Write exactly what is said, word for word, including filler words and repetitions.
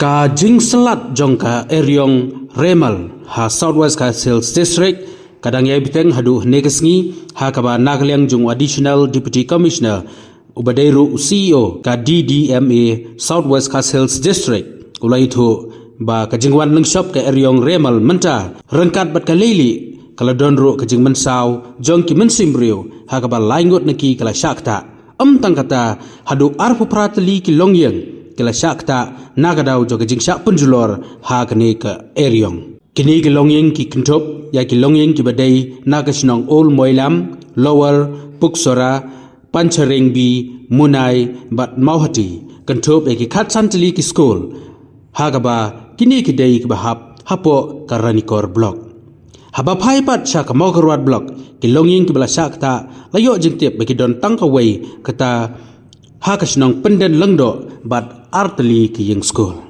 Ka jingsalat jong ka eriong Remal ha South West Khasi Hills District ka dang ïai bteng haduh hynne ka sngi, ha kaba na ka liang jong u Additional Deputy Commissioner, uba dei ruh u C E O ka D D M A South West Khasi Hills District, u la ïathuh ba ka jingwan lyngshop ka eriong Remal mynta ryngkat bad ka Leilieh ka la don ruh ka jingmynsaw jong ki mynsiem briew, ha kaba lai ngut na ki ka la shah ktah. Ym tang kata, haduh arphew phra tylli ki longïing ki la shah ktah na ka daw jong ka jingshah pynjulor ha kane ka eriong. Kine ki longïing ki kynthup ïa ki longïing kiba dei na ka shnong Old Moilam, Lower Puksora, Pancharing B, Munai bad Mawhati, kynthup ïa ki khatsan tylli ki skul, ha kaba kine ki dei kiba hap hapoh ka Ranikor Block. Haba phai pat sha ka Mawkyrwat Block, ki longïing kiba la shah ktah la ïoh jingtip ba ki don tang kawei kata ha ka shnong Pynden Lyngdoh bad ar tylli ki ïing skul.